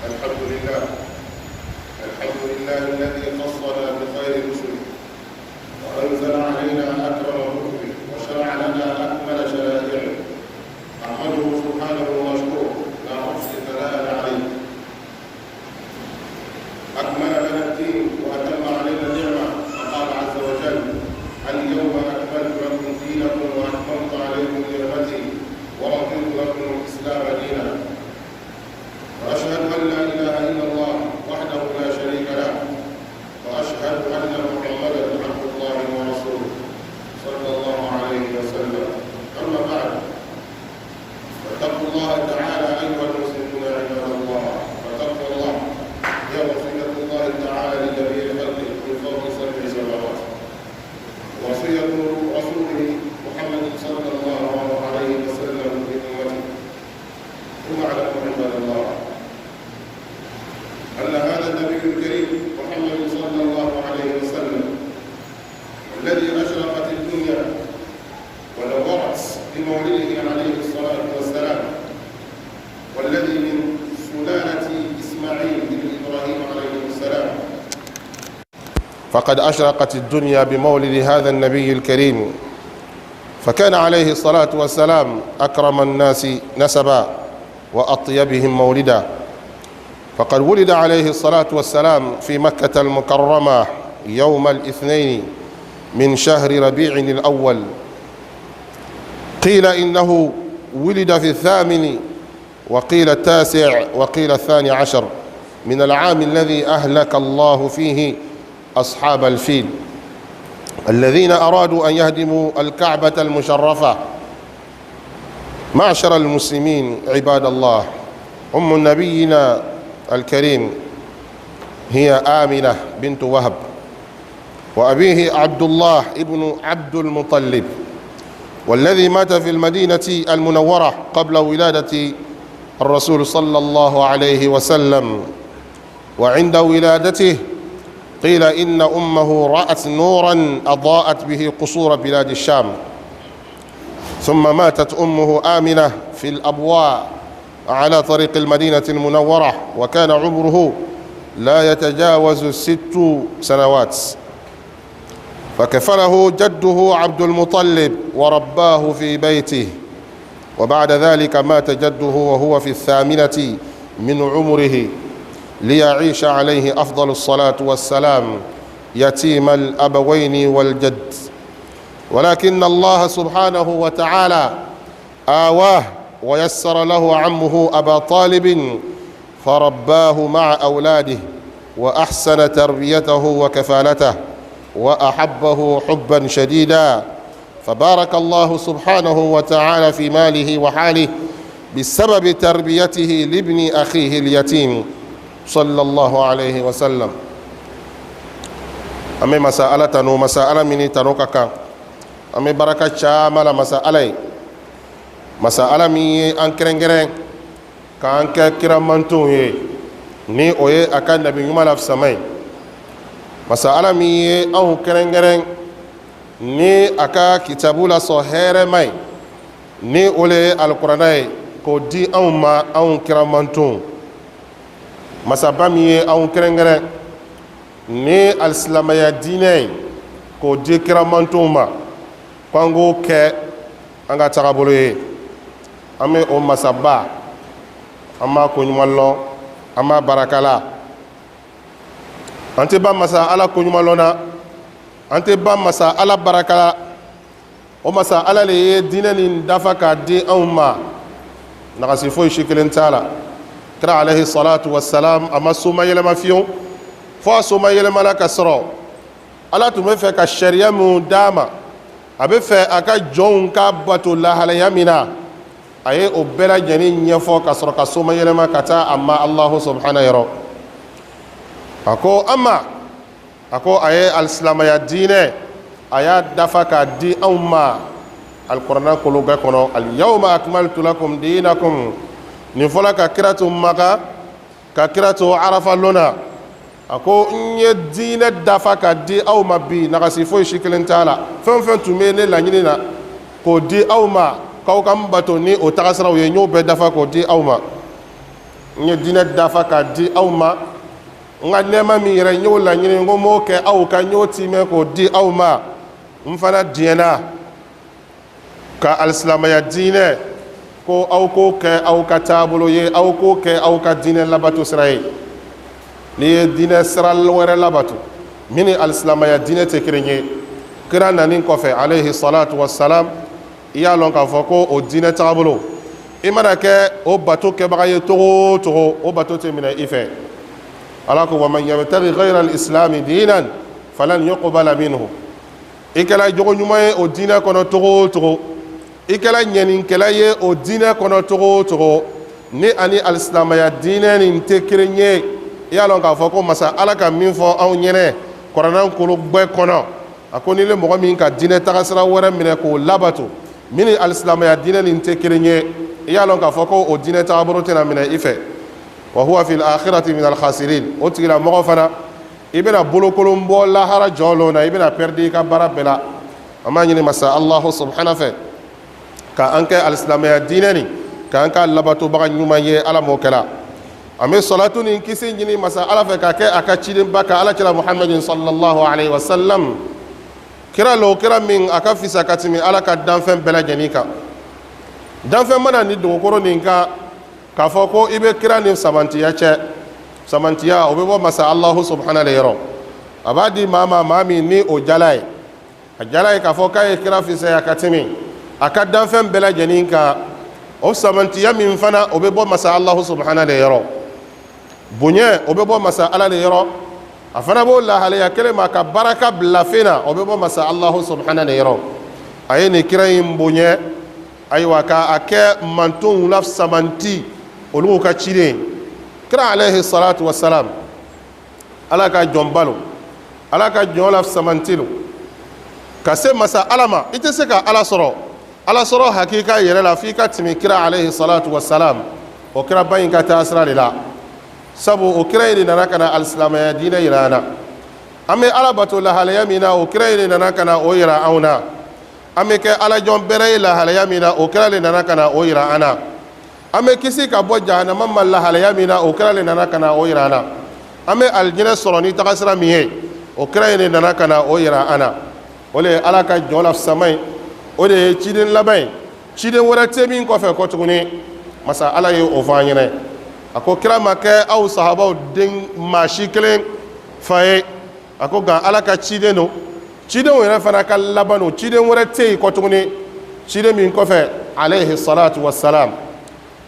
الحمد لله، الحمد لله الذي خصنا بخير رسله وأنزل علينا أكرم كتبه وشرع لنا أكمل شرائعه. أحمده سبحانه وأشكره، لا أحصي ثناء عليه. أكمل لنا الدين وأتم علينا النعمة، فقال عز وجل: اليوم أكملت لكم دينكم وأتممت عليكم نعمتي ورضيت لكم الإسلام دينا. وأشهد أن لا إله إلا الله وحده لا شريك له، وأشهد أن محمدا عبد الله ورسوله صلى الله عليه وسلم. أما بعد، فاتقوا الله تعالى أيها المسلمون عباد الله، فتقوى الله هي وصية الله تعالى لجميع خلقه من فوق سبع سماوات، وصية رسوله محمد صلى الله عليه وسلم لأمته. ثم اعلموا عباد الله أن هذا النبي الكريم محمد صلى الله عليه وسلم الذي أشرقت الدنيا ونورت بمولده عليه الصلاة والسلام، والذي من سلالة إسماعيل بن إبراهيم عليه السلام، فقد أشرقت الدنيا بمولد هذا النبي الكريم. فكان عليه الصلاة والسلام أكرم الناس نسبا وأطيبهم مولدا، فقد ولد عليه الصلاة والسلام في مكة المكرمة يوم الاثنين من شهر ربيع الأول. قيل إنه ولد في الثامن، وقيل التاسع، وقيل 12 من العام الذي أهلك الله فيه أصحاب الفيل الذين أرادوا أن يهدموا الكعبة المشرفة. معشر المسلمين عباد الله، أم نبينا الكريم هي آمنة بنت وهب، وأبيه عبد الله ابن عبد المطلب، والذي مات في المدينة المنورة قبل ولادة الرسول صلى الله عليه وسلم. وعند ولادته قيل إن أمه رأت نورا أضاءت به قصور بلاد الشام. ثم ماتت أمه آمنة في الأبواء على طريق المدينة المنورة، وكان عمره لا يتجاوز 6 سنوات، فكفله جده عبد المطلب ورباه في بيته. وبعد ذلك مات جده وهو في 8 من عمره، ليعيش عليه أفضل الصلاة والسلام يتيم الأبوين والجد. ولكن الله سبحانه وتعالى آواه ويسر له عمه أبا طالب، فرباه مع أولاده وأحسن تربيته وكفالته وأحبه حبا شديدا، فبارك الله سبحانه وتعالى في ماله وحاله بسبب تربيته لابن أخيه اليتيم صلى الله عليه وسلم. An bɛ masa Ala tanu, masa Ala min ni tanu ka kan. An bɛ baraka caman la masa Ala ye, masa Ala min ye an kɛrɛnkɛrɛn k'an kɛ kiramantonw ye, ni o ye a ka nabi ɲuman la fisama ye. Masa Ala min ye anw kɛrɛnkɛrɛn ni a ka kitabu la sɔn hɛrɛma ye, ni o le ye alikuranɛ ye, k'o di anw ma, anw kiramantonw. Masaba min ye anw kɛrɛnkɛrɛn ni alisilamaya diinɛ ye, k'o di kiramantonw ma, k'an k'o kɛ an ka tagabolo ye, an bɛ o masaba, an b'a koɲuman lɔn, an b'a barakala. An tɛ ban masa Ala koɲuman lɔn na, an tɛ ban masa Ala barakala. O masa Ala le ye diinɛ nin dafa k'a di anw ma, nagasi foyi si kelen t'a la. Kira alayhi salatu wasalam, a ma soma yɛlɛma fiyewu, fo a soma yɛlɛmala ka sɔrɔ Ala tun bɛ fɛ ka sariya min d'a ma, a bɛ fɛ a ka jɔnw ka bato lahalaya min na, a ye o bɛɛ lajɛlen ɲɛfɔ ka sɔrɔ ka soma yɛlɛma ka taa a ma Alahu subhana yɔrɔ. A ko an ma, a ko a ye alisilamaya diinɛ, a y'a dafa k'a di anw ma alikuranɛ kolokɛ kɔnɔ: alyawma akmaltu lakum dinakum. Nin fɔla ka kira to Maka, ka kira to Arafa lon na. A ko n ye diinɛ dafa ka di aw ma bi, nagasi foyi si kelen t'a la. Fɛn o fɛn tun bɛ ne laɲini na k'o di aw ma, k'aw ka n bato ni o tagasiraw ye, n y'o bɛɛ dafa k'o di aw ma. N ye diinɛ dafa k'a di aw ma. N ka nɛɛma min yɛrɛ n y'o laɲini, n ko n b'o kɛ aw kan, n y'o timɛ k'o di aw ma. N fana diɲɛna ka alisilamaya diinɛ ko aw k'o kɛ aw ka taabolo ye, aw k'o kɛ aw ka diinɛ labato sira ye. N'i ye diinɛ sira wɛrɛ labato min ni alisilamaya diinɛ tɛ kelen ye kira nani kɔfɛ, alayhi salatu wasalam, i y'a lɔn k'a fɔ ko o diinɛ tagabolo, i mana kɛ o bato kɛbaga ye cogo o cogo, o bato tɛ minɛ i fɛ. Ala ko: wa man yabtaghi ghayra al-islami diinan falan yuqbala minhu. I kɛla jogo ɲuman ye o diinɛ kɔnɔ cogo o cogo, i kɛla ɲɛnikɛla ye o diinɛ kɔnɔ cogo o cogo, ni ani alisilamaya diinɛ nin tɛ kelen ye, i y'a lɔn k'a fɔ ko masa Ala ka min fɔ anw ɲɛnɛ kuranɛ kolo gbɛ kɔnɔ, a ko ni le mɔgɔ min ka diinɛ tagasira wɛrɛ minɛ k'o labato min ni alisilamaya diinɛ nin tɛ kelen ye, i y'a lɔn k'a fɔ ko o diinɛ tagabolo tɛna minɛ i fɛ. Wa huwa fil akhirati min al khasirin. O tigilamɔgɔ fana, i bɛna bolokolon bɔ lahara jɔ lon na, i bɛna pɛridi i ka baara bɛɛ la. An b'a ɲini masa Alahu subhana fɛ ka an kɛ alisilamɛya diinɛ nin k'an ka labatobaga ɲuman ye. Ala m'o kɛla. An bɛ salatu ni kisi ɲini masa Ala fɛ ka kɛ a ka cidenba kan, ala kira Muhammadin sallallahu alaihi wasallam. Kira lo, kira min a ka fisa ka tɛmɛ Ala ka danfɛn bɛɛ lajɛlen kan. Danfɛn mana ni dugukolo nin kan k'a fɔ ko i bɛ kira ni samantiya cɛ, samantiya o bɛ bɔ masa Alahu subhana de yɔrɔ. A b'a di maa ma, maa min ni o jala ye, a jala ye k'a fɔ k'a ye kira fisaya ka tɛmɛ a ka danfɛn bɛɛ lajɛlen kan. O samantiya min fana, o bɛ bɔ masa Alahu subhana de yɔrɔ. Bonya, o bɛ bɔ masa Ala de yɔrɔ. A fana b'o lahalaya kelen ma ka baraka bila fɛn na, o bɛ bɔ masa Alahu subhana de yɔrɔ. A ye nin kira in bonya, ayiwa, k'a kɛ mantonw la samanti, olu ka ciden. Kira alayhi salatu wasalam, Ala ka jɔnba lo, Ala ka jɔn la samanti lo. Ka se masa Ala ma, i tɛ se ka Ala sɔrɔ, Ala sɔrɔ hakika yɛrɛ la, f'i ka tɛmɛ kira alayhi salatu wasalam, o kiraba in ka taa sira de la. Sabu o kira in de nana ka na alisilamɛya diinɛ yira an na. An bɛ Ala bato lahalaya min na, o kira in de nana ka na o yira anw na. An bɛ kɛ Ala jɔn bɛrɛ ye lahalaya min na, o kira de nana ka na o yira an na. An bɛ kisi ka bɔ jahanama ma lahalaya min na, o kira de nana ka na o yira an na. An bɛ alijinɛ sɔrɔ ni tagasira min ye, o kira in de nana ka na o yira an na. O de ye Ala ka jɔn la sama ye, o de ye ciden laban ye, ciden wɛrɛ tɛ min kɔfɛ kɔ tuguni. Masa Ala ye o fɔ an ɲɛna. A ko kira ma kɛ aw sahabaw den maa si kelen fa ye. A ko nka Ala ka ciden don, cidenw yɛrɛ fana ka laban don. Ciden wɛrɛ tɛ yen kɔ tuguni ciden min kɔfɛ, alayhi salatu wasalam.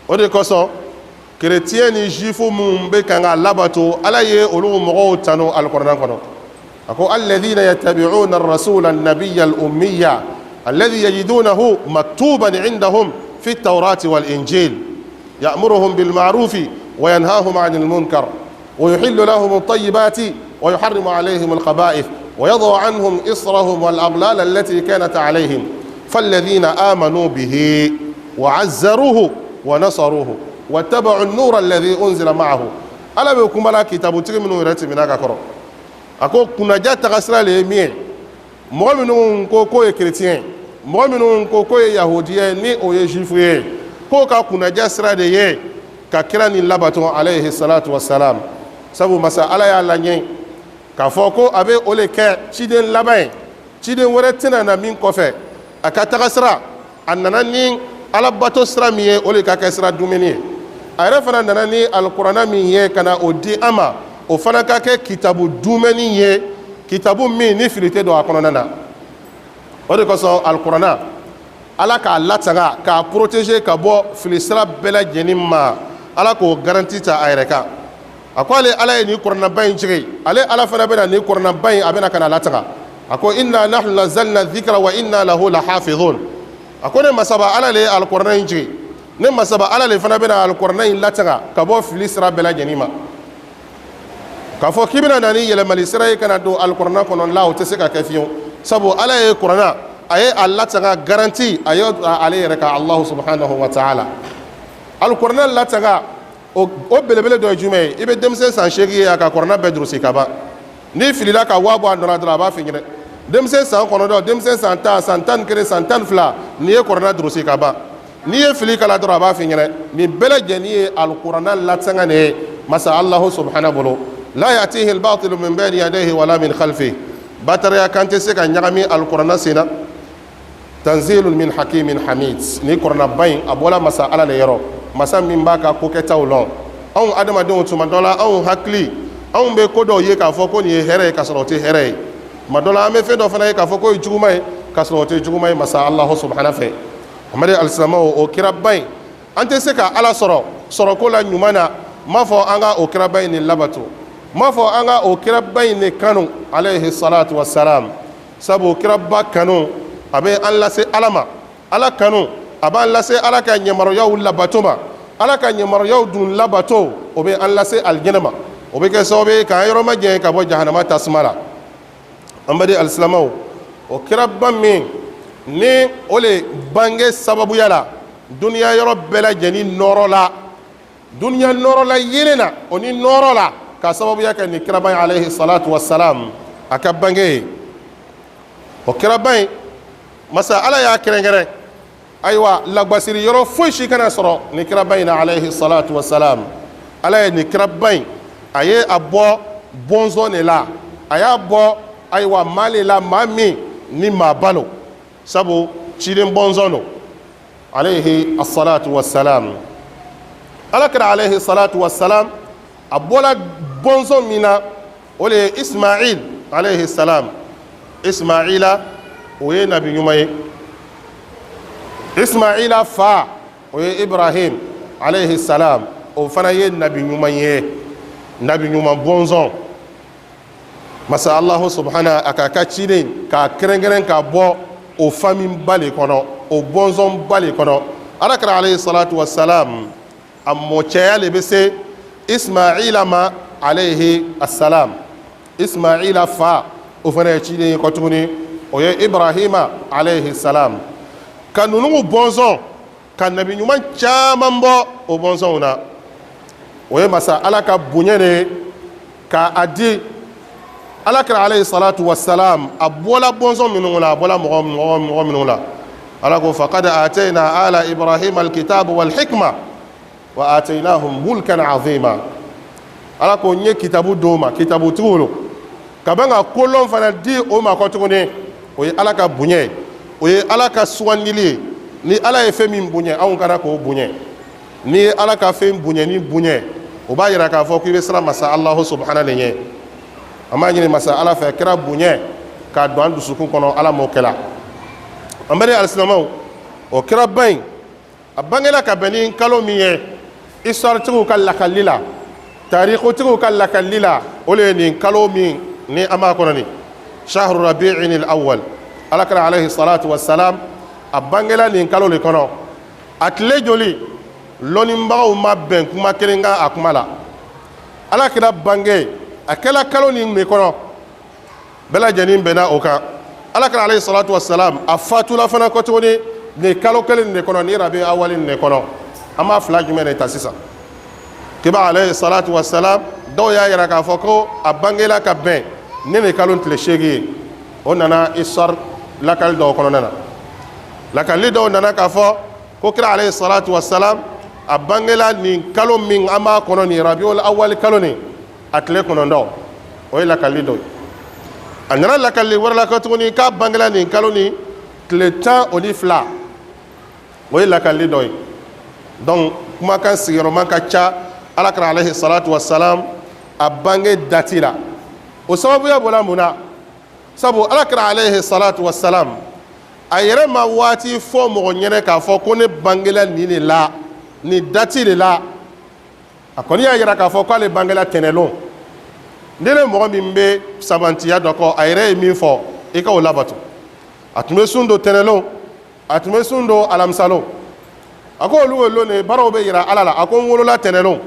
O de kosɔn kereciyɛn ni juifu minnu bɛ kan k'a labato, Ala ye olu mɔgɔw tanu alikɔrɔna kɔnɔ. A ko: alladhina yattabi'una ar-rasula an-nabiyya al-ummiyya alladhi yajidunahu maktuban indahum fi at-tawrati wal-injil ya'muruhum bil ma'rufi wa yanhahum 'anil munkar ويحل لهم الطيبات ويحرم عليهم الخبائث ويضع عنهم إصرهم والأغلال التي كانت عليهم فالذين آمنوا به وعزروه ونصروه واتبعوا النور الذي أنزل معه. Ala bɛ kuma la kitabutigi minnu yɛrɛ tɛmɛna ka kɔrɔ. A ko kunnaja tagasira le ye min ye, mɔgɔ minnu ko k'o ye kerecɛn, mɔgɔ minnu ko k'o ye yahudiya ye, ni o ye juifu ye, k'o ka kunnaja sira de ye ka kira nin labato, alayhi salatu wasalam. Sabu masa Ala y'a laɲɛ k'a fɔ ko a bɛ o le kɛ ciden laban ye, ciden wɛrɛ tɛna na min kɔfɛ. A ka taga sira, a nana ni Ala bato sira min ye, o le ka kɛ sira dumuni ye. A yɛrɛ fana nana ni alikuranɛ min ye ka na o di an ma, o fana ka kɛ kitabu dumuni ye, kitabu min ni fili tɛ don a kɔnɔna na. O de kosɔn alikuranɛ, Ala k'a latanga, k'a protéger ka bɔ fili sira bɛɛ lajɛlen ma. Ala k'o garantie ta a yɛrɛ kan. A ko ale Ala ye nin kuranɛba in jigin, ale Ala fana bɛna nin kuranɛba in, a bɛna ka na latanga. A ko: inna nahnu nazzalna dhikra wa inna lahu lahafizun. A ko ne masaba Ala le ye alikuranɛ in jigin, ne masaba Ala le fana bɛna alikuranɛ in latanga ka bɔ fili sira bɛɛ lajɛlen ma. K'a fɔ k'i bɛna na ni yɛlɛmali sira ye ka na don alikuranɛ kɔnɔ la, o tɛ se ka kɛ fiyewu. Sabu Ala ye kuranɛ, a ye a latanga garantie, a ye ale yɛrɛ ka Alahu subhanahu wa taala alikuranɛ latanga. O belebele dɔ ye jumɛn ye? I bɛ denmisɛn san 8 ye, a ka kuranɛ bɛɛ durusi ka ban. N'i filila ka waa bɔ a nɔ la dɔrɔn, a b'a f'i ɲɛna. Denmisɛn san 9, denmisɛn san 10, san 11, san 12, n'i ye kuranɛ durusi ka ban. N'i ye fili k'a la dɔrɔn, a b'a f'i ɲɛna. Nin bɛɛ lajɛlen ye alikuranna latanga de ye masa Alahu subahana bolo. La yatihi albatilu min bayni yadayhi wala min khalfihi. Batariya kan tɛ se ka ɲagami alikuranna sen na. Tanzilun min hakimin hamid. Ni kuranaba in, a bɔla masa Ala le yɔrɔ, masa min b'a ka kokɛtaw lɔn. Anw adamadenw, tuma dɔ la, anw hakili, anw bɛ ko dɔw ye k'a fɔ ko nin ye hɛrɛ ye, k'a sɔrɔ o tɛ hɛrɛ ye. Tuma dɔ la, an bɛ fɛn dɔ fana ye k'a fɔ k'o ye juguman ye, k'a sɔrɔ o tɛ juguman ye masa Alahu subahana fɛ. Amadu alisilamɛw, o kiraba in, an tɛ se ka Ala sɔrɔ sɔrɔko la ɲuman na, n m'a fɔ an ka o kiraba in de labato, n m'a fɔ an ka o kiraba in de kanu, alayhi salatu wasalam. Sabu kiraba kanu, a bɛ an lase Ala ma. Ala kanu, a b'an lase Ala ka yamaruyaw labato ma. Ala ka yamaruyaw dun labato, o bɛ an lase alijɛnɛ ma, o bɛ kɛ sababu ye k'an yɔrɔ majanya ka bɔ jahanama tasuma la. An baden alisilamɛw, o kiraba min ni o le bange sababuya la duniya yɔrɔ bɛɛ lajɛlen nɔɔrɔ la, duniya nɔɔrɔ la yelen na, o ni nɔɔrɔ la, ka sababuya kɛ nin kiraba in alayhi salatu wasalam a ka bange ye. O kiraba in, masa Ala y'a kɛrɛnkɛrɛn. Ayiwa, lagbasiri yɔrɔ foyi si kana sɔrɔ nin kiraba in na, alayhi salatu wasalam. Ala ye nin kiraba in, a ye a bɔ bɔnsɔn de la, a y'a bɔ, ayiwa, maa le la, maa min ni maa balo, sabu ciden bɔnsɔn don, alayhi asalatu wasalam. Ala kira alayhi salatu wasalam, a bɔla bɔnsɔn min na, o le ye Ismail alayhi salam. Ismaila, o ye nabi ɲuman ye. Ismaila fa, o ye Ibrahim alayhi salam, o fana ye nabi ɲuman ye, nabi ɲuman bɔnsɔn. Masa Alahu subahana a k'a ka ciden k'a kɛrɛnkɛrɛn ka bɔ o famiba le kɔnɔ, o bɔnsɔnba le kɔnɔ. Ala kira alayhi salatu wasalam, a mɔcɛya le bɛ se Ismaila ma, alayhi asalam. Ismaila fa, o fana ye ciden ye kɔ tuguni, o ye Ibrahima alayhi salam. Ka ninnu bɔnsɔn ka nabi ɲuman caman bɔ o bɔnsɔnw na, o ye masa Ala ka bonya de ye ka a di ala kira alayhi salatu wasalam. A bɔla bɔnsɔn minnu la, a bɔla mɔgɔ minnu la, Ala ko: faqad atayna ala Ibrahim alkitab wal hikma wa ataynahum mulkan azima. Ala ko: n ye kitabu d'o ma, kitabutigiw lo, ka ban ka kolɔn fana di o ma kɔ tuguni. O ye Ala ka bonya ye, o ye Ala ka sugandili ye. Ni Ala ye fɛn min bonya, anw kana k'o bonya. N'i ye Ala ka fɛn bonyani bonya, o b'a yira k'a fɔ k'i bɛ siran masa Alahu subahana de ɲɛ. An b'a ɲini masa Ala fɛ, kira bonya k'a don an dusukun kɔnɔ, Ala m'o kɛla. An bɛ alisilamɛw, o kiraba in, a bangela ka bɛn ni kalo min ye, histoire-tigiw ka lakali la, tarikutigiw ka lakali la, o le ye nin kalo min ni an b'a kɔnɔ nin, shahru rabi'in al-awwal. Ala kira alayhi salatu wassalam, a bangela nin kalo le kɔnɔ. A tile joli, lɔnnibagaw ma bɛn kuma kelen kan a kuma la. Ala kira bange, a kɛla kalo nin de kɔnɔ, bɛɛ lajɛlen bɛnna o kan. Ala kira alayhi salatu wasalam, a fatula fana kɔ tuguni nin kalo kelen de kɔnɔ, ni rabi awali nin de kɔnɔ. An b'a fila jumɛn de ta sisan? Kiba alayhi salatu wasalam, dɔw y'a yira k'a fɔ ko a bangela ka bɛn ni nin kalo tile 8 ye. O nana histoire lakali dɔw kɔnɔna na. Lakali dɔw nana k'a fɔ ko kira alayhi salatu wasalam, a bangela nin kalo min an b'a kɔnɔ nin, rabiul awali kalo nin, a tile 9. O ye lakali dɔ ye. A nana lakali wɛrɛ la kɔ tuguni k'a bangela nin kalo nin tile 12. O ye lakali dɔ ye. Donc kumakan sigiyɔrɔma ka ca ala kira alayhi salatu wasalam a bange dati la. O sababuya bɔla mun na? Sabu ala kira alayhi salatu wasalam, a yɛrɛ ma waati fɔ mɔgɔ ɲɛnɛ k'a fɔ ko ne bangela nin de la, nin dati de la. A kɔni y'a yira k'a fɔ k'ale bangela tɛnɛlon. Ni ne mɔgɔ min bɛ sabantiya dɔ kɔ, a yɛrɛ ye min fɔ, i ka o labato. A tun bɛ sun don tɛnɛlon, a tun bɛ sun don alamisalon. A ko olu ye lon de baaraw bɛ yira Ala la. A ko n wolola tɛnɛlon,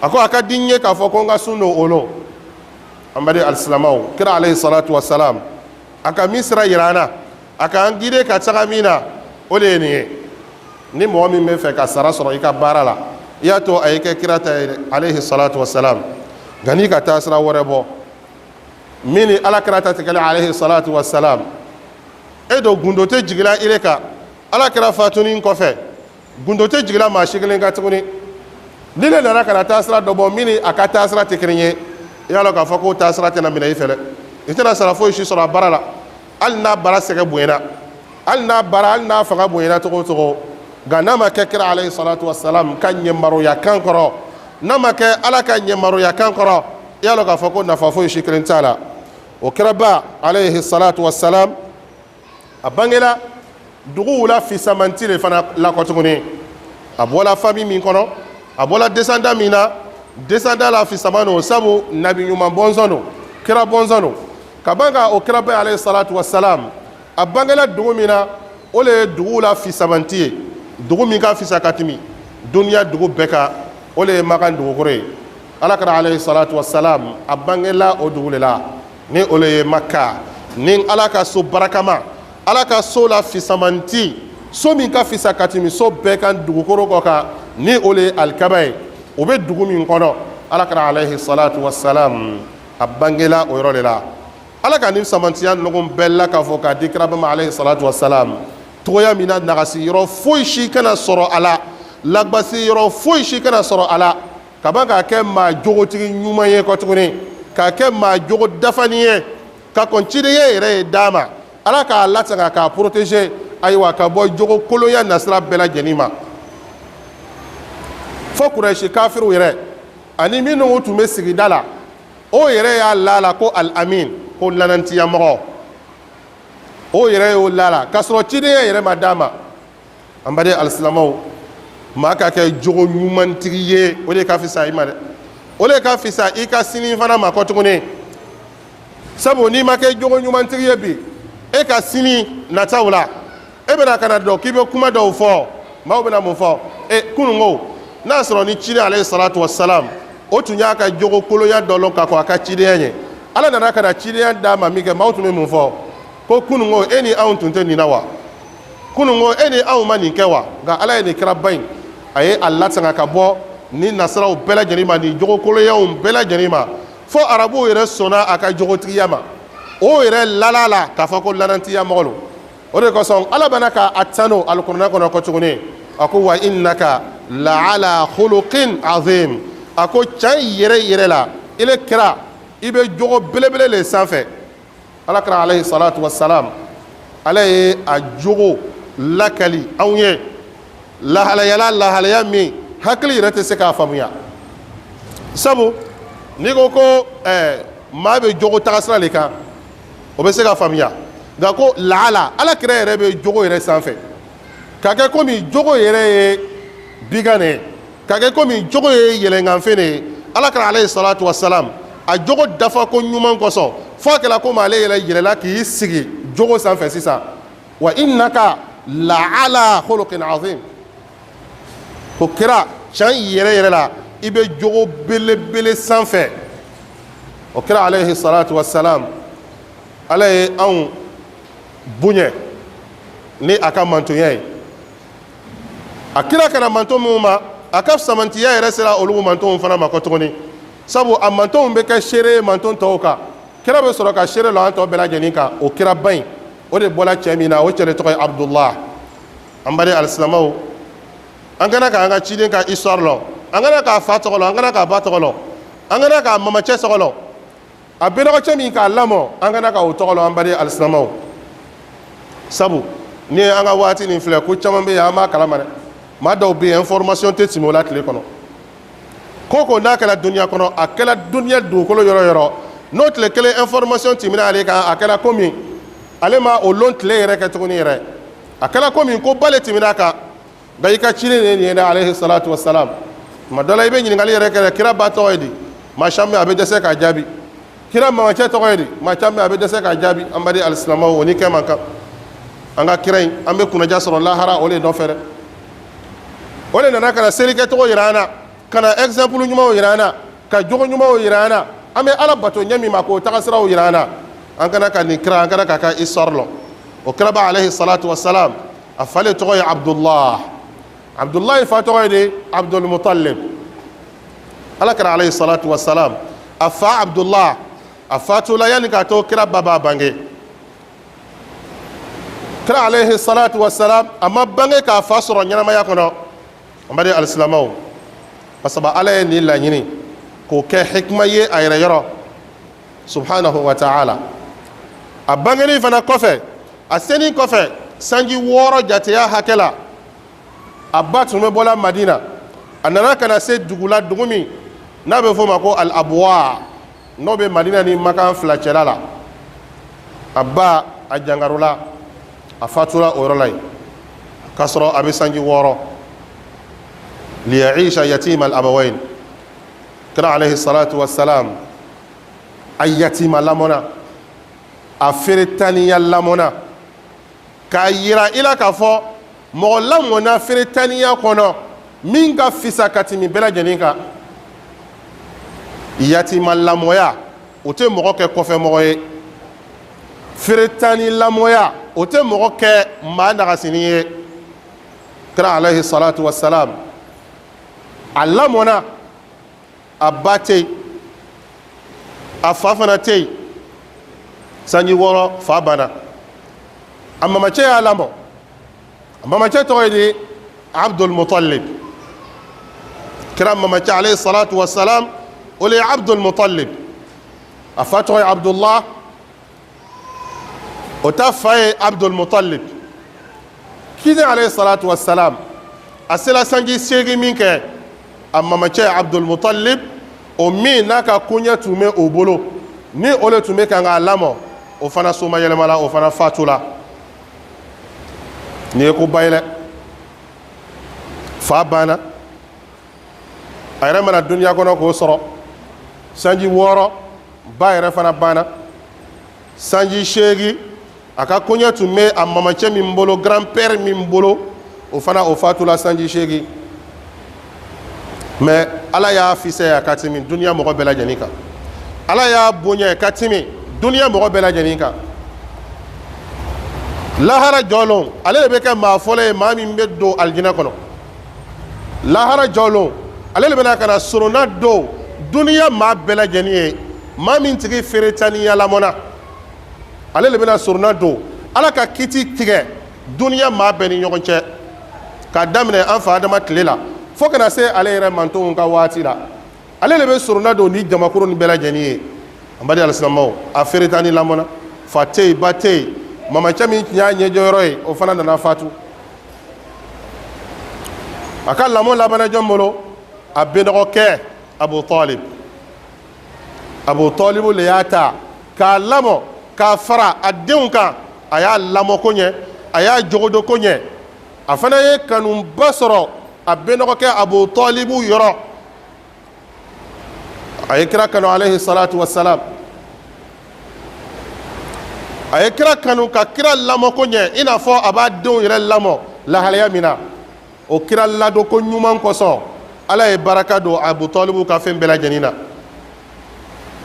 a ko a ka di n ye k'a fɔ ko n ka sun don o lon. An baden alisilamɛw, kira alayhi salatu wasalam, a ka min sira yira an na, a k'an guider ka taga min na, o de ye nin ye. Ni mɔgɔ min bɛ fɛ ka sara sɔrɔ i ka baara la, i y'a to a ye kɛ kira ta ye alayhi salatu wasalam. Nka n'i ka taa sira wɛrɛ bɔ min ni ala kira ta tɛ kelen alayhi salatu wasalam, e don gundo tɛ jigila i kan. Ala kira fatunin kɔfɛ, gundo tɛ jigila maa si kelen kan tuguni. Ni ne nana ka na taasira dɔ bɔ min ni a ka taasira tɛ kelen ye, i y'a lɔn k'a fɔ k'o taasira tɛna minɛ i fɛ dɛ, i tɛna sara foyi si sɔrɔ a baara la. Hali n'a baara sɛgɛ bonyana, hali n'a baara, hali n'a fanga bonyana cogo o cogo, nka n'a ma kɛ kira alayhi salatu wasalam ka ɲɛmaroya kan kɔrɔ, n'a ma kɛ Ala ka ɲɛmaroya kan kɔrɔ, i y'a lɔn k'a fɔ ko nafa foyi si kelen t'a la. O kiraba alayhi salatu wasalam, a bangela duguw la fisamanti le fana la kɔ tuguni. A bɔla famille min kɔnɔ, a bɔla descendant min na, descendant la fisaman don, sabu nabi ɲuman bɔnsɔn don, kira bɔnsɔn don. Ka ban ka o kiraba alayhi salatu wasalam, a bangela dugu min na, o le ye duguw la fisamanti ye, dugu min ka fisa ka tɛmɛ duniya dugu bɛɛ kan, o le ye Makan dugukolo ye. Ala kira alayhi salatu wasalam, a bangela o dugu le la, ni o le ye Maka, ni Ala ka so barakama, Ala ka so la fisamanti, so min ka fisa ka tɛmɛ so bɛɛ kan dugukolo kɔ kan, ni o le ye Alikaba ye, o bɛ dugu min kɔnɔ, Ala kira alayhi salatu wasalam, a bangela o yɔrɔ de la. Ala ka nin fisamantiya ninnu bɛɛ la k'a fɔ k'a di kiraba ma alayhi salatu wasalam, togoya min na nagasi yɔrɔ foyi si kana sɔrɔ a la, lagbasi yɔrɔ foyi si kana sɔrɔ a la, ka ban k'a kɛ maa jogotigi ɲuman ye kɔ tuguni, k'a kɛ maa jogo dafani ye, ka kɔn cidenya yɛrɛ ye d'a ma. Ala k'a latanga, k'a protéger, ayiwa, ka bɔ jogo kolonya nasira bɛɛ lajɛlen ma. Fo Kurɛsi kafiriw yɛrɛ ani minnu tun bɛ sigida la, o yɛrɛ y'a la la ko Al-Amin, ko lanantiyamɔgɔ. O yɛrɛ y'o la la k'a sɔrɔ cidenya yɛrɛ ma d'a ma. An baden alisilamɛw, maa ka kɛ jogo ɲumantigi ye, o de ka fisa i ma dɛ, o de ka fisa i ka sini fana ma kɔ tuguni. Sabu n'i ma kɛ jogo ɲumantigi ye bi, e ka sini nataw la, e bɛna ka na dɔn k'i bɛ kuma dɔw fɔ, maaw bɛna mun fɔ? E kununko n'a sɔrɔ ni ciden alayhi salatu wasalam, o tun y'a ka jogo kolonya dɔ lɔn ka kɔn a ka cidenya ɲɛ, Ala nana ka na cidenya d'a ma min kɛ, maaw tun bɛ mun fɔ? Ko kununko e ni anw tun tɛ nin na wa? Kununko e ni anw ma nin kɛ wa? Nka Ala ye nin kiraba in, a ye a latanga ka bɔ ni nasiraw bɛɛ lajɛlen ma, ni jogokolonyaw bɛɛ lajɛlen ma, fo arabuw yɛrɛ sɔnna a ka jogotigiya ma, o yɛrɛ lala la k'a fɔ ko lanantiya mɔgɔ don. O de kosɔn Ala bana ka a tanu Alikuranɛ kɔnɔ kɔ tuguni, a ko wa innaka la'ala khuluqin azim. A ko can yɛrɛ yɛrɛ la, ile kira, i bɛ jogo belebele le sanfɛ. Ala kira alayhi salatu wasalam, Ala ye a jogo lakali anw ye lahalayala, lahalaya min hakili yɛrɛ tɛ se k'a faamuya. Sabu n'i ko ko maa bɛ jogo tagasira le kan, o bɛ se ka faamuya, nka ko laala Ala kira yɛrɛ bɛ jogo yɛrɛ sanfɛ, ka kɛ komi jogo yɛrɛ ye bigan de ye, ka kɛ komi jogo ye yɛlɛnkanfɛn de ye. Ala kira alayhi salatu wasalam, a jogo dafa ko ɲuman kosɔn, fo a kɛla komi ale yɛrɛ yɛlɛla k'i sigi jogo sanfɛ sisan. Wa innaka la'ala khuluqin azim, ko kira, can yɛrɛ yɛrɛ la, i bɛ jogo belebele sanfɛ. O kira alayhi salatu wasalam, Ala ye anw bonya ni a ka mantonya ye. A kira kana manton minnu ma, a ka samantiya yɛrɛ sera olu mantonw fana ma kɔ tuguni, sabu a mantonw bɛ kɛ seere ye manton tɔw kan. Kira bɛ sɔrɔ ka seere lɔ an tɔ bɛɛ lajɛlen kan. O kiraba in, o de bɔra cɛ min na, o cɛ de tɔgɔ ye Abudullah. An baden alisilamɛw, an kana k'an ka ciden ka histoire lɔn, an kana k'a fa tɔgɔ lɔn, an kana k'a ba tɔgɔ lɔn, an kana k'a mamacɛ tɔgɔ lɔn, a benɔgɔcɛ min k'a lamɔ, an kana ka o tɔgɔ lɔn. An baden alisilamɛw, sabu ni ye an ka waati nin filɛ, ko caman bɛ yen an b'a kalama dɛ. Maa dɔw bɛ yen, information tɛ tɛmɛ o la tile kɔnɔ. Ko ko n'a kɛra duniya kɔnɔ, a kɛra duniya dugukolo yɔrɔ yɔrɔ, n'o tile kelen information tɛmɛna ale kan, a kɛra komi ale ma o lon tile yɛrɛ kɛ tuguni yɛrɛ, a kɛra komi ko ba le tɛmɛna a kan. Nka i ka ciden de ye nin ye dɛ, alayhi salatu wasalam. Tuma dɔ la, i bɛ ɲininkali yɛrɛ kɛ, kira ba tɔgɔ ye di? Maa caman bɛ, a bɛ dɛsɛ k'a jaabi. Kira mamacɛ tɔgɔ ye di? Maa caman bɛ, a bɛ dɛsɛ k'a jaabi. An baden alisilamɛw, o ni kɛ man kan. An ka kira in, an bɛ kunnaja sɔrɔ lahara o de nɔfɛ dɛ. O de nana ka na seli kɛcogo yira an na, ka na exemple ɲumanw yira an na, ka jogo ɲumanw yira an na, an bɛ Ala bato ɲɛ min ma, k'o tagasiraw yira an na. An kana ka nin kira, an kana k'a ka histoire lɔn. O kiraba alayhi salatu wasalam, a fa le tɔgɔ ye Abdullah. Abdullah fa tɔgɔ ye de Abdul Muttalib. Ala kira alayhi salatu wasalam, a fa Abdullah, a fatula yanni k'a to kira ba b'a bange. Kira alayhi salatu wasalam, a ma bange k'a fa sɔrɔ ɲɛnamaya kɔnɔ. An baden alisilamɛw, masaba Ala ye nin laɲini k'o kɛ hikima ye a yɛrɛ yɔrɔ subhanahu wa ta'ala. A bangeni fana kɔfɛ, a senin kɔfɛ sanji 6 jateya hakɛ la, a ba tun bɛ bɔla Madina, a nana ka na se dugu la, dugu min n'a bɛ f'o ma ko al abuwa, n'o bɛ Madina ni Makan fila cɛla la. A ba a jangarola, a fatura o yɔrɔ la yen k'a sɔrɔ a bɛ sanji 6. Liyaisha yatima al abawain, kira alayhi salatu wassalam a yatima lamɔna, a feretaniya lamɔna, k'a yira i la k'a fɔ mɔgɔ lamɔna feretaniya kɔnɔ min ka fisa ka tɛmɛ bɛɛ lajɛlen kan. Yatima lamɔya, o tɛ mɔgɔ kɛ kɔfɛmɔgɔ ye. Feretani lamɔya, o tɛ mɔgɔ kɛ maa nagasini ye. Kira alayhi salatu wassalam a lamɔna, a ba tɛ yen, a fa fana tɛ yen. Sanji 6 fa banna, a mamacɛ y'a lamɔ. A mamacɛ tɔgɔ ye di? Abdul Mutalib. Kira mamacɛ alayhi salatu wasalam, o le ye Abdul Mutalib. A fa tɔgɔ ye Abdullah, o ta fa ye Abdul Mutalib. Kiden alayhi salatu wasalam a sela sanji 8 min kɛ, a mamacɛ Abdul Mutalib, o min n'a ka koɲɛ tun bɛ o bolo, ni o le tun bɛ kan k'a lamɔ, o fana somayɛlɛmala, o fana fatula. Nin ye koba ye dɛ. Fa banna, a yɛrɛ mana duniya kɔnɔ k'o sɔrɔ sanji 6, ba yɛrɛ fana banna sanji 8. A ka koɲɛ tun bɛ a mamacɛ min bolo, grand père min bolo, o fana o fatula sanji 8. Mais Ala y'a fisaya ka tɛmɛ duniya mɔgɔ bɛɛ lajɛlen kan. Ala y'a bonya ka tɛmɛ duniya mɔgɔ bɛɛ lajɛlen kan. Lahara jɔlon, ale de bɛ kɛ maa fɔlɔ ye, maa min bɛ don alijinɛ kɔnɔ. Lahara jɔlon, ale de bɛna ka na sorona don duniya maa bɛɛ lajɛlen ye. Maa min tigi feretaniya lamɔna, ale de bɛna sorona don, Ala ka kiti tigɛ duniya maa bɛɛ ni ɲɔgɔn cɛ, k'a daminɛ an fa Adama tile la fo ka na se ale yɛrɛ mantonw ka waati la. Ale de bɛ sorona don ni jamakuru ni bɛɛ lajɛlen ye. An baden alisilamɛw, a feretani lamɔna, fa tɛ yen, ba tɛ yen, mamacɛ min tun y'a ɲɛjɔyɔrɔ ye, o fana nana fatu. A ka lamɔ labanna jɔn bolo? A bɛnɔgɔkɛ Abu Talib. Abu Talibu le y'a ta k'a lamɔ k'a fara a denw kan. A y'a lamɔ ko ɲɛ, a y'a jogodo ko ɲɛ. A fana ye kanuba sɔrɔ a bɛnɔgɔkɛ Abu Talibu yɔrɔ. A ye kira kanu alayhi salatu wasalam, a ye kira kanu ka kira lamɔ ko ɲɛ i n'a fɔ a b'a denw yɛrɛ lamɔ lahalaya min na. O kira ladonko ɲuman kosɔn, Ala ye baraka don Abu Talibu ka fɛn bɛɛ lajɛlen na.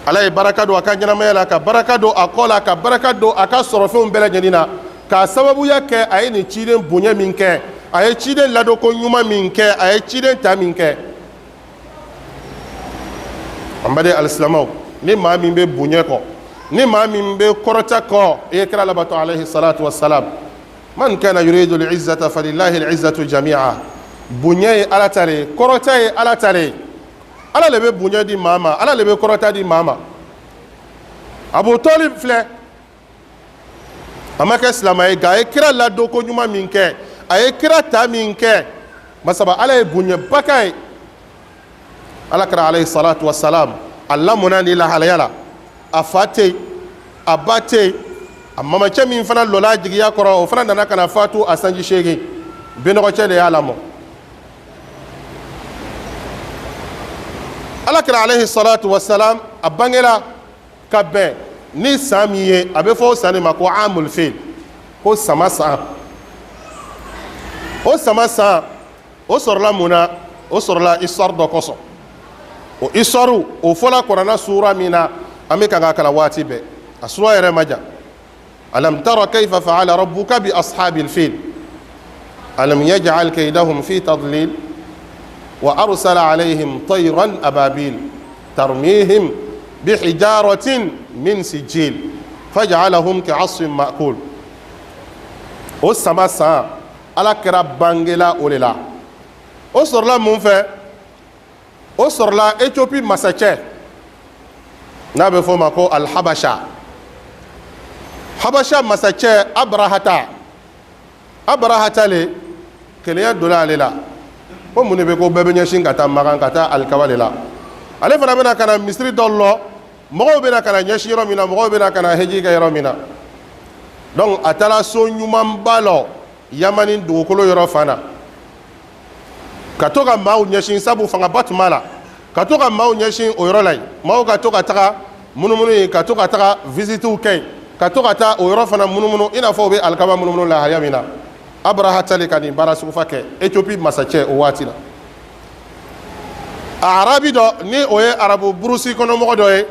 Ala ye baraka don a ka ɲɛnamaya la, ka baraka don a kɔ la, ka baraka don a ka sɔrɔfɛnw bɛɛ lajɛlen na, k'a sababuya kɛ a ye nin ciden bonya min kɛ, a ye ciden ladonko ɲuman min kɛ, a ye ciden ta min kɛ. An baden alisilamɛw, ni maa min bɛ bonya kɔ, ni maa min bɛ kɔrɔta kɔ, i ye kira labato alayhi salatu wasalam. Man kana yuridu al-izzata falillahi al-izzatu jami'a. Bonya ye Ala ta de ye, kɔrɔta ye Ala ta de ye. Ala le bɛ bonya di maa ma, Ala le bɛ kɔrɔta di maa ma. Abu Talib filɛ, a ma kɛ silamɛ ye, nka a ye kira ladonko ɲuman min kɛ, a ye kira ta min kɛ, masaba Ala ye bonyaba k'a ye. Ala kira alayhi salatu wasalam a lamɔna nin lahalaya la. A fa tɛ yen, a ba tɛ yen, a mamacɛ min fana lɔla a jigiya kɔrɔ, o fana nana ka na fatu a sanji 8. Benɔgɔcɛ de y'a lamɔ. Ala kira alayhi salatu wasalam a bangela ka bɛn ni san min ye, a bɛ fɔ o san de ma ko amul fil, ko sama san. O sama san, o sɔrɔla mun na? O sɔrɔla histoire dɔ kosɔn. O histoire, o fɔla Kuranna sura min na, an bɛ kan k'a kalan waati bɛɛ, a sura yɛrɛ ma jan. Alam tara kayfa fa'ala rabbuka bi ashabil fil alam yaj'al kaydahum fi tadlil wa arsala alayhim tayran ababil tarmihim bihijaratin min sijil faj'alahum ka'asfin ma'kul. O sama san, Ala kira bangela o de la. O sɔrɔla mun fɛ? O sɔrɔla Ethiopie masacɛ n'a bɛ fɔ o ma ko Alhabasha, Habasha masacɛ Abrahata. Abrahata le kelenya donna ale la ko mun de bɛ ko bɛɛ bɛ ɲɛsin ka taa Makan, ka taa alikaba de la. Ale fana bɛna ka na misiri dɔ lɔ, mɔgɔw bɛna ka na ɲɛsin yɔrɔ min na, mɔgɔw bɛna ka na heji kɛ yɔrɔ min na. Donc a taara so ɲumanba lɔ Yamani dugukolo yɔrɔ fan na, ka to ka maaw ɲɛsin, sabu fangaba tun b'a la, ka to ka maaw ɲɛsin o yɔrɔ la yen, maaw ka to ka taga munumunu yen, ka to ka taga visitiw kɛ yen, ka to ka taa o yɔrɔ fana munumunu, i n'a fɔ u bɛ alikaba munumunu lahaya min na. Abrahata le ka nin baara sugufa kɛ, Ethiopie masacɛ o waati la. A arabi dɔ, ni o ye arabu burusi kɔnɔmɔgɔ dɔ ye,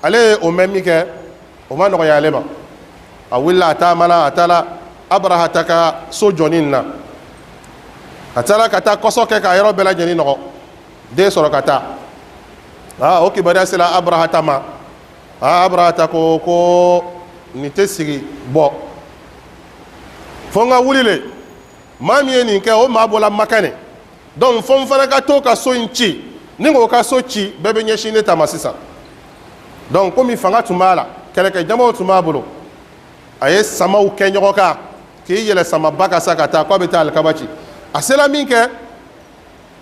ale ye o mɛn min kɛ, o ma nɔgɔya ale ma. A wulila, a taamala, a taara Abrahata ka so jɔni na. A taara ka taa kɔsɔ kɛ k'a yɔrɔ bɛɛ lajɛlen nɔgɔ den sɔrɔ ka taa. Aa, o kibaruya sera Abrahata ma. Aa, Abrahata ko ko nin tɛ sigi bɔ, fo n ka wuli le. Maa min ye nin kɛ, o maa bɔla Maka ne. Donc fo n fana ka t'o ka so in ci. Ni k'o ka so ci, bɛɛ bɛ ɲɛsin ne ta ma sisan. Donc komi fanga tun b'a la, kɛlɛkɛ jamaw tun b'a bolo, a ye samaw kɛ ɲɔgɔn kan k'i yɛlɛ samaba kan sa ka taa k'a bɛ taa alikaba ci. A sera min kɛ,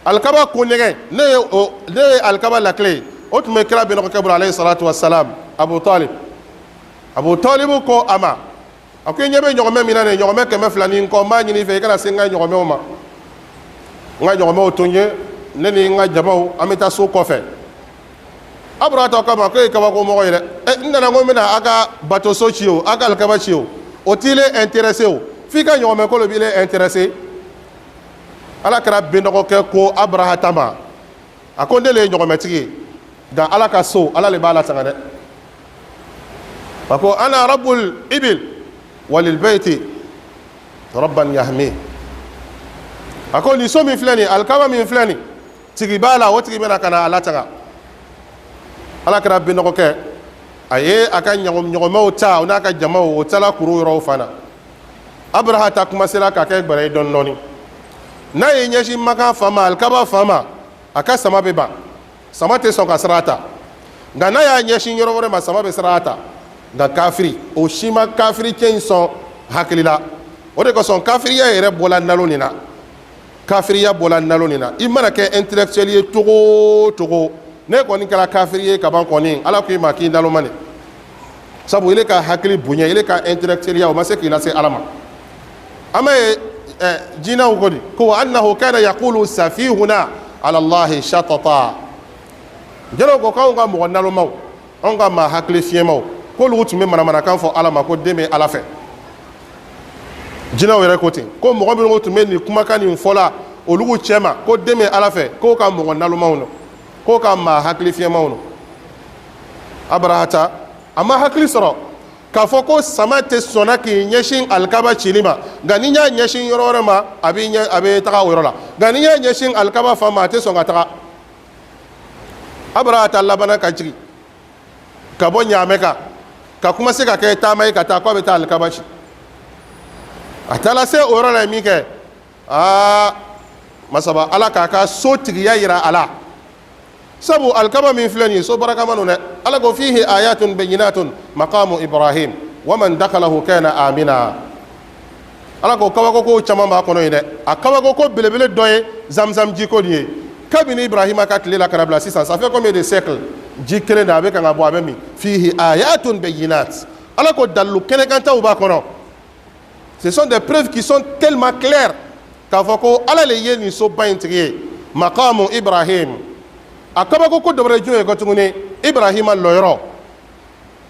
alikaba ko ɲɛgɛn, ne ye o ne ye alikaba lakile ye, o tun bɛ kira bɛnɔgɔkɛ bolo, alayhi salatu wasalam, Abu Talib. Abu Talib ko a ma, a ko i ɲɛ bɛ ɲɔgɔmɛ min na nin, ɲɔgɔmɛ 200 ni kɔ, n b'a ɲini i fɛ i kana se n ka ɲɔgɔmɛw ma, n ka ɲɔgɔmɛw to n ye, ne ni n ka jamaw, an bɛ taa so kɔfɛ. Abrahata k'a ma ko e ye kabako mɔgɔ ye dɛ. Ɛ, n nana ko n bɛna a ka batoso ci o, a ka alikaba ci o, o t'i le intéressé o, f'i ka ɲɔgɔmɛ ko le b'i le intéressé. Ala kira bɛnɔgɔkɛ ko Abrahata ma, a ko ne le ye ɲɔgɔmɛtigi ye, nka Ala ka so, Ala le b'a latanga dɛ. A ko ana rabbul ibil walil bayti rabban yahmi. A ko nin so min filɛ nin, alikaba min filɛ nin, tigi b'a la, o tigi bɛna ka na a latanga. Ala kira bɛnɔgɔkɛ, a ye a ka ɲɔgɔmɛw ta, o n'a ka jamaw, o taara kuru yɔrɔw fana. Abrahata kuma sera ka kɛ gbɛrɛ ye dɔɔni dɔɔni. N'a ye ɲɛsin Makan fan ma, alikaba fan ma, a ka sama bɛ ban, sama tɛ sɔn ka sira ta. Nka n'a y'a ɲɛsin yɔrɔ wɛrɛ ma, sama bɛ sira ta. Nka kafiri o si ma kafiri cɛ in sɔn hakili la. O de kosɔn kafiriya yɛrɛ bɔla nalon nin na, kafiriya bɔla nalon nin na. I mana kɛ intellectuel ye cogo o cogo, ne kɔni kɛra kafiri ye kaban kɔni, Ala ko i ma k'i naloma nin, sabu ile ka hakili bonya, ile ka intellectuel o ma se k'i lase Ala ma. An b'a ye jinɛw ko di ko annahu kana yaqulu safihuna ala Allahi shatata. Jinɛw ko k'anw ka mɔgɔ nalomaw, anw ka maa hakili fiɲɛmaw, k'olu tun bɛ manamanakan fɔ Ala ma ko den bɛ Ala fɛ. Jinɛw yɛrɛ ko ten ko mɔgɔ minnu tun bɛ nin kumakan nin fɔla olu cɛma ko den bɛ Ala fɛ, k'o ka mɔgɔ nalomaw don, k'o ka maa hakili fiɲɛmaw don. Abrahata a ma hakili sɔrɔ k'a fɔ ko sama tɛ sɔnna k'i ɲɛsin alikaba cili ma, nka n'i y'a ɲɛsin yɔrɔ wɛrɛ ma, a bɛ ɲɛ, a bɛ taga o yɔrɔ la, nka n'i y'a ɲɛsin alikaba fan ma, a tɛ sɔn ka taga. Abrahata labanna ka jigin ka bɔ ɲaamɛ kan ka kuma se ka kɛ taama ye ka taa k'a bɛ taa alikaba ci. A taara se o yɔrɔ la min kɛ, aa, masaba Ala k'a ka so tigiya yira a la, sabu alikaba min filɛ nin ye, so barakama don dɛ. Ala ko fihi ayatun bayyinatun maqamu Ibrahim wa man dakalahu kana amina. Ala ko kabako ko caman b'a kɔnɔ yen dɛ. A kabako ko belebele dɔ ye Zamzam jiko nin ye. Kabini Ibrahima ka tile la ka na bila sisan, ça fait combien de siècles ji kelen na a bɛ kan ka bɔ, a bɛ min? Fihi ayatun bayyinat, Ala ko dalilu kɛnɛkantaw b'a kɔnɔ. Ce sont des preuves qui sont tellement claires k'a fɔ ko Ala le ye nin soba in tigi ye, maqamu Ibrahim. A kabako ko dɔ wɛrɛ jumɛn ye ko tuguni? Ibrahima lɔyɔrɔ,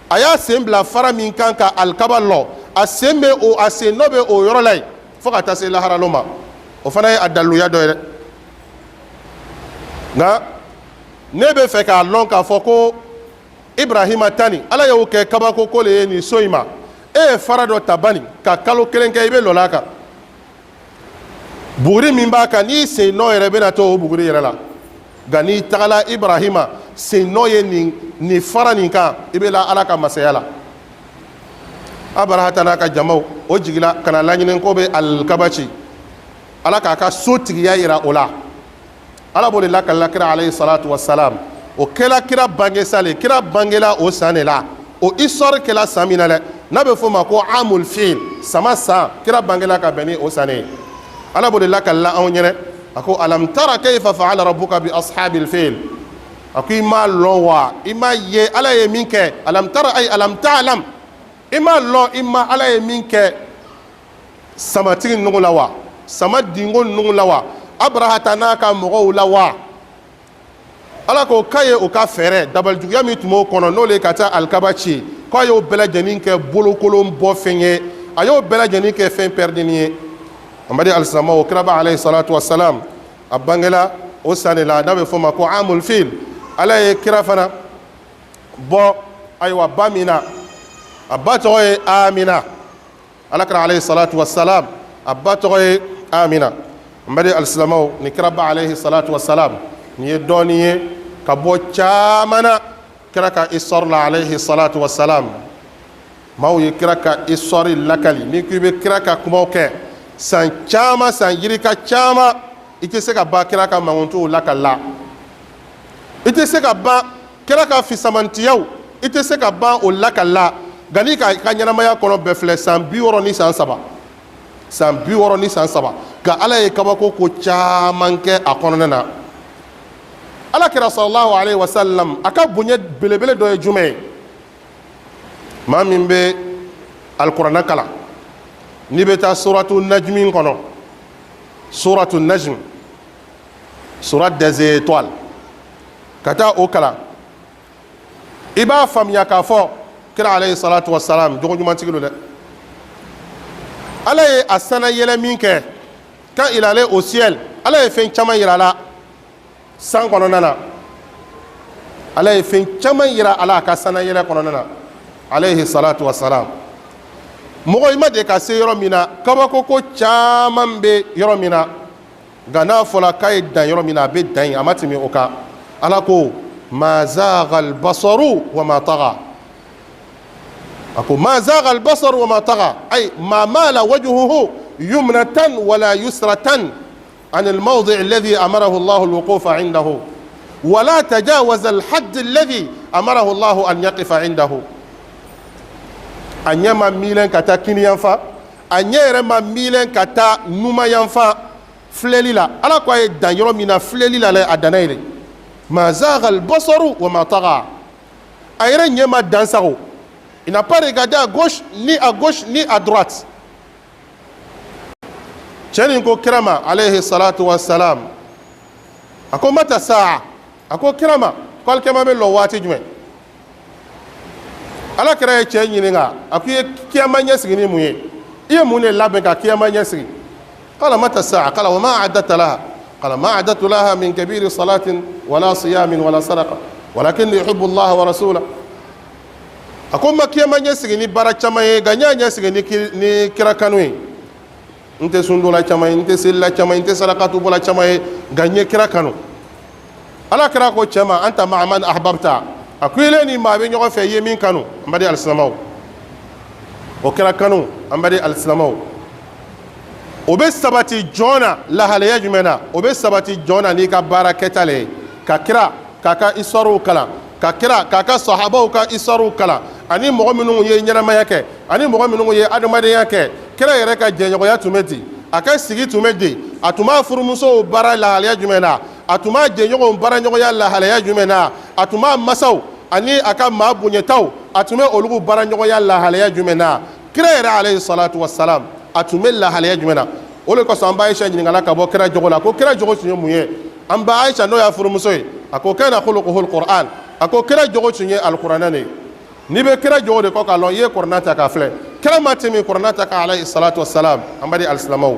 a y'a sen bila fara min kan ka alikaba lɔ, a sen bɛ o, a sen nɔ bɛ o yɔrɔ la yen fo ka taa se laharalo ma. O fana ye a daliluya dɔ ye dɛ. Nka ne bɛ fɛ k'a lɔn k'a fɔ ko Ibrahima tani, Ala y'o kɛ kabako ko le ye nin so in ma. E ye fara dɔ ta bani ka kalo kelen kɛ i bɛ lɔla a kan, buguri min b'a kan, n'i sen nɔ yɛrɛ bɛna to o buguri yɛrɛ la. Nka n'i tagala Ibrahima sen nɔ ye nin fara nin kan, i bɛ la Ala ka masaya la. Abarahata n'a ka jamaw o jigila ka na laɲini k'o bɛ alikaba ci. Ala k'a ka so tigiya yira o la. Ala b'o de lakalila kira alayhi salatu wasalam. O kɛla kira bange sa le, kira bangela o san de la. O histoire kɛla san min na dɛ, n'a bɛ f'o ma ko amul fil, sama san, kira bangela ka bɛn ni o san de ye. Ala b'o de lakalila anw ɲɛnɛ. A ko alam tara kayfa fa'ala rabbuka bi ashabil fil. A ko i m'a lɔn wa, i m'a ye Ala ye min kɛ? Alam tara ay alam ta'lam, i m'a lɔn, i ma Ala ye min kɛ samatigi ninnu la wa, sama dingo ninnu la wa, Abarahata n'a ka mɔgɔw la wa? Ala ko k'a ye o ka fɛɛrɛ dabalijuguya min tun b'o kɔnɔ, n'o le ye ka taa alikaba ci, k'a y'o bɛɛ lajɛlen kɛ bolokolon bɔ fɛn ye, a y'o bɛɛ lajɛlen kɛ fɛn pɛridini ye. An baden alisilamɛw, kiraba alayhi salatu wasalam, a bangela o san de la n'a bɛ f'o ma ko amul fil. Ala ye kira fana bɔ ayiwa ba min na, a ba tɔgɔ ye Amina. Ala kira alayhi salatu wasalam, a ba tɔgɔ ye Amina. N baden alisilamɛw, ni kiraba alayhi salatu wasalam nin ye dɔɔnin ye ka bɔ caman na kira ka histoire la alayhi salatu wasalam. Maaw ye kira ka histoire lakali. N'i ko i bɛ kira ka kumaw kɛ san caman, san yirika caman, i tɛ se ka ban kira ka mankutuw lakali la, i tɛ se ka ban kira ka fisamantiyaw, i tɛ se ka ban o lakali la. Nka n'i ka ka ɲɛnamaya kɔnɔ bɛɛ filɛ, san 60 ni san saba, san 60 ni san saba, nka Ala ye kabako ko caman kɛ a kɔnɔna na. Ala kira sallallahu alaihi wasallam, a ka bonya belebele dɔ ye jumɛn ye? Maa min bɛ alikuranɛ kalan, n'i bɛ taa suratu najmi kɔnɔ, suratu najm, sourate des étoiles, ka taa o kalan, i b'a faamuya k'a fɔ kira alayhi salatu wasalam jogo ɲumantigi don dɛ. Ala ye a sana yɛlɛ min kɛ, quand il allait au ciel, Ala ye fɛn caman yira a la san kɔnɔna na. Ala ye fɛn caman yira a la a ka sana yɛlɛ kɔnɔna na alayhi salatu wasalam. Mɔgɔ i ma deli ka se yɔrɔ min na, kabako ko caman bɛ yɔrɔ min na, nka n'a fɔra k'a ye dan yɔrɔ min na, a bɛ dan yen, a ma tɛmɛ o kan. Ala ko ma zaga albasaru wa ma taga. A ko ma zaga albasaru wa ma taga, ay ma mala wajhuhu yumnatan wala yusratan عن الموضع الذي أمره الله الوقوف عنده ولا تجاوز الحد الذي أمره الله أن يقف عنده. A ɲɛ ma milen ka taa kini yanfan, a ɲɛ yɛrɛ ma milen ka taa numan yanfan filɛli la. Ala ko a ye dan yɔrɔ min na filɛli la dɛ, a danna yen de. Ma zaga albasaru wa ma taga, a yɛrɛ ɲɛ ma dan sago. Il n'a pas regardé à gauche, ni à gauche ni à droite. Cɛ nin ko kira ma alayhi salatu wa salam, a ko mata saa, a ko kira ma ko alikiyama bɛ lɔ waati jumɛn? Ala kira ye cɛ ɲininka, a ko i ye kiyama ɲɛsigi ni mun ye? I ye mun de labɛn ka kiyama ɲɛsigi? Qala mata saa, qala wa ma a'adta laha, qala ma a'adtu laha min kabiri salatin wala siyamin wala sadaqa walakin uhibbu Allah wa rasulahu. A ko n ma kiyama ɲɛsigi ni baara caman ye, nka n y'a ɲɛsigi ni kira kanu ye. N tɛ sundonla caman ye, n tɛ selila caman ye, n tɛ sarakatubɔla caman ye, nka n ye kira kanu. Ala kira ko cɛ ma anta ma'a man ahbabta, a ko ile ni maa bɛ ɲɔgɔn fɛ i ye min kanu. An baden alisilamɛw, o kira kanu, an baden alisilamɛw, o bɛ sabati jɔn na lahalaya jumɛn na? O bɛ sabati jɔn na n'i ka baara kɛta le ye, ka kira k'a ka histoirew kalan, ka kira k'a ka sahabaw ka histoirew kalan, ani mɔgɔ minnu ye ɲɛnamaya kɛ, ani mɔgɔ minnu ye adamadenya kɛ. Kira yɛrɛ ka jɛɲɔgɔnya tun bɛ di, a ka sigi tun bɛ di, a tun b'a furumusow baara lahalaya jumɛn na, a tun b'a jɛɲɔgɔnw baaraɲɔgɔnya lahalaya jumɛn na, a tun b'a masaw ani a ka maa bonyataw, a tun bɛ olu baaraɲɔgɔnya lahalaya jumɛn na, kira yɛrɛ alayhi salatu wasalam, a tun bɛ lahalaya jumɛn na. O de kosɔn an ba Ayisa ɲininkala ka bɔ kira jogo la, ko kira jogo tun ye mun ye? An ba Ayisa, n'o y'a furumuso ye, a ko kana khuluquhul Qur'an, a ko kira jogo tun ye alikuranɛ de ye. N'i bɛ kira jogo de kɔ k'a lɔn, i ye kuranɛ ta k'a filɛ. Kira ma tɛmɛ kuranɛ ta kan alayhi salatu wasalam. An baden alisilamɛw,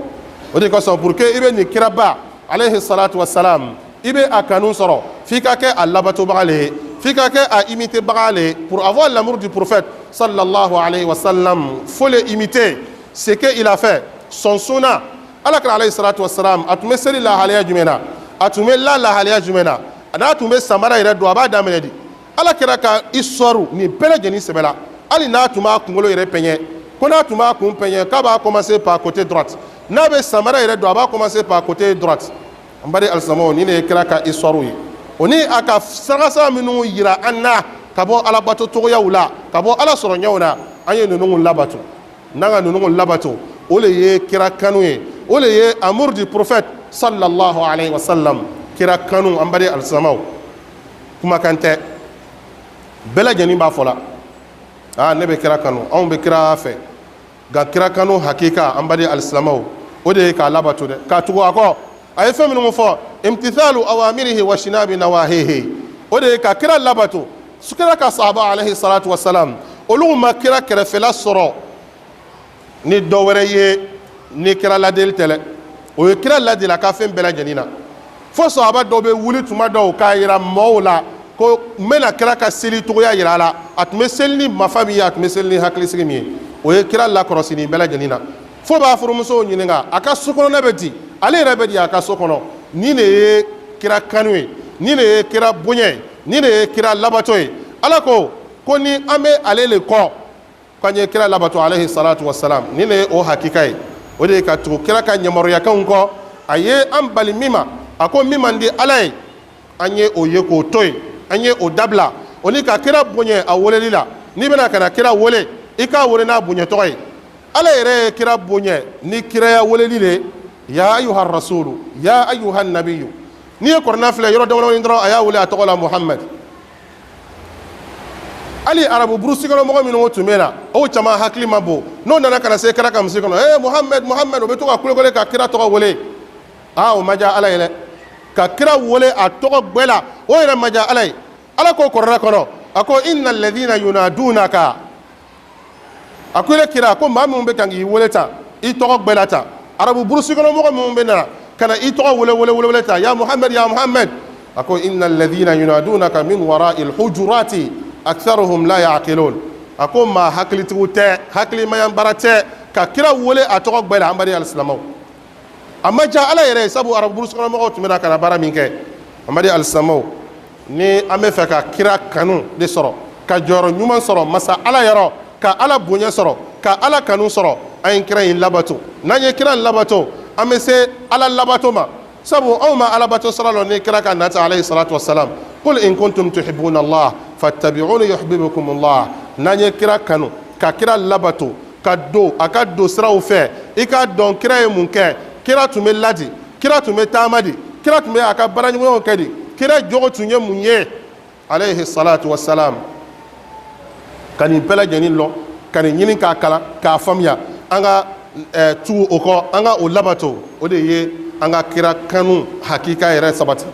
o de kosɔn, pour que i bɛ nin kiraba alayhi salatu wasalam, i bɛ a kanu sɔrɔ, f'i ka kɛ a labatobaga le ye, f'i ka kɛ a imitebaga le ye. Pour avoir l'amour du prophète sallallahu alayhi wa sallam, faut le imiter, ce que il a fait, son sunna. Ala kira alayhi salatu wasalam, a tun bɛ seli lahalaya jumɛn na? A tun bɛ la lahalaya jumɛn na? A n'a tun bɛ samara yɛrɛ don, a b'a daminɛ di? Ala kira ka histoire nin bɛɛ lajɛlen sɛbɛla, hali n'a tun b'a kunkolo yɛrɛ pɛɲɛ. Ko n'a tun b'a kun pɛɲɛ, k'a b'a commencer par côté droite. N'a bɛ samara yɛrɛ don, a b'a commencer par côté droite. An baden alisilamɛw, nin de ye kira ka histoire ye, o ni a ka saraka minnu yira an na ka bɔ alabato cogoyaw la, ka bɔ ala sɔrɔ ɲɛw na. An ye ninnu labato. N'an ka ninnu labato, o le ye kira kanu ye, o le ye amour du prophète sallallahu alayhi wa sallam. Kira kanu, an baden alisilamɛw, kumakan tɛ, bɛɛ lajɛlen b'a fɔ la: aa, ne bɛ kira kanu, anw bɛ kira fɛ. Nka kira kanu hakika, an baden alisilamɛw, o de ye k'a labato dɛ, k'a tugu a kɔ, a ye fɛn minnu fɔ, imtithalu awamirihi wa shinabi nawahihi, o de ye ka kira labato. Kira ka sahaba alayhi salatu wasalam, olu ma kira kɛrɛfɛla sɔrɔ ni dɔ wɛrɛ ye ni kira ladeli tɛ dɛ. O ye kira ladeli a ka fɛn bɛɛ lajɛlen na, fo sahaba dɔw bɛ wuli tuma dɔw k'a yira mɔgɔw la ko n bɛna kira ka seli cogoya yira a la, a tun bɛ seli ni mafa min ye, a tun bɛ seli ni hakilisigi min ye. O ye kira lakɔlɔsi nin bɛɛ lajɛlen na, fo b'a furumusow ɲininka a ka so kɔnɔna bɛ di, ale yɛrɛ bɛ di a ka so kɔnɔ. Nin de ye kira kanu ye, nin de ye kira bonya ye, nin de ye kira labato ye. Ala ko ko ni an bɛ ale le kɔ, k'an ye kira labato alayhi salatu wasalam. Nin de ye o hakika ye, o de ye ka tugu kira ka yamaruyakanw kɔ. A ye an bali min ma, a ko min man di ala ye, an ye o ye k'o to yen, an ye o dabila. O ni ka kira bonya a weleli la. N'i bɛna ka na kira wele, i k'a wele n'a bonya tɔgɔ ye. Ala yɛrɛ ye kira bonya ni kiraya weleli de: ya ayuha rasulu, ya ayuha nabiyu. N'i ye kɔrɔna filɛ, yɔrɔ damadamani dɔrɔn a y'a wele a tɔgɔ la, Muhamad. Hali arabu burusi kɔnɔ mɔgɔ minnu tun bɛ na, o caman hakili ma bon. N'o nana ka na se kira ka misiri kɔnɔ, ee, Muhamad, Muhamad, o bɛ to ka kulekule ka kira tɔgɔ wele. Aa, o ma diya ala ye dɛ. Ka kira wele a tɔgɔ gbɛ la, o yɛrɛ ma diya ala ye. Ala ko kɔrɔna kɔnɔ, a ko: inna alladhina yunadunaka. A ko ile kira, ko maa minnu bɛ kan k'i wele tan i tɔgɔ gbɛ la tan, arabu burusi kɔnɔ mɔgɔ minnu bɛ na ka na i tɔgɔ wele wele wele wele tan, ya Muhamad, ya Muhamad, a ko: inna alladhina yunadunaka min wara'il hujurati aktharuhum la ya'qilun. A ko maa hakilitigiw tɛ, hakilimaya baara tɛ ka kira wele a tɔgɔ gbɛ la. An baden alisilamɛw, a ma diya ala yɛrɛ ye, sabu arabu burusi kɔnɔ mɔgɔw tun bɛ na ka na baara min kɛ. An baden alisilamɛw, ni an bɛ fɛ ka kira kanu de sɔrɔ, ka jɔyɔrɔ ɲuman sɔrɔ masa ala yɔrɔ, ka ala bonya sɔrɔ, ka ala kanu sɔrɔ, an ye kira in labato. N'an ye kira in labato, an bɛ se ala labato ma, sabu anw ma alabato sira lɔn ni kira ka nata alayhi salatu wasalam. Qul in kuntum tuhibbuna Allah fattabi'uni yuhibbukum Allah. N'an ye kira kanu, ka kira labato, ka don a ka don siraw fɛ, i k'a dɔn kira ye mun kɛ, kira tun bɛ ladi, kira tun bɛ taama di, kira tun bɛ a ka baaraɲɔgɔnw kɛ di, kira jogo tun ye mun ye alayhi salatu wasalam, ka nin bɛɛ lajɛlen lɔn, ka nin ɲini k'a kalan k'a faamuya, an ka tugu o kɔ, an ka o labato, o de ye an ka kira kanu hakika yɛrɛ sabati.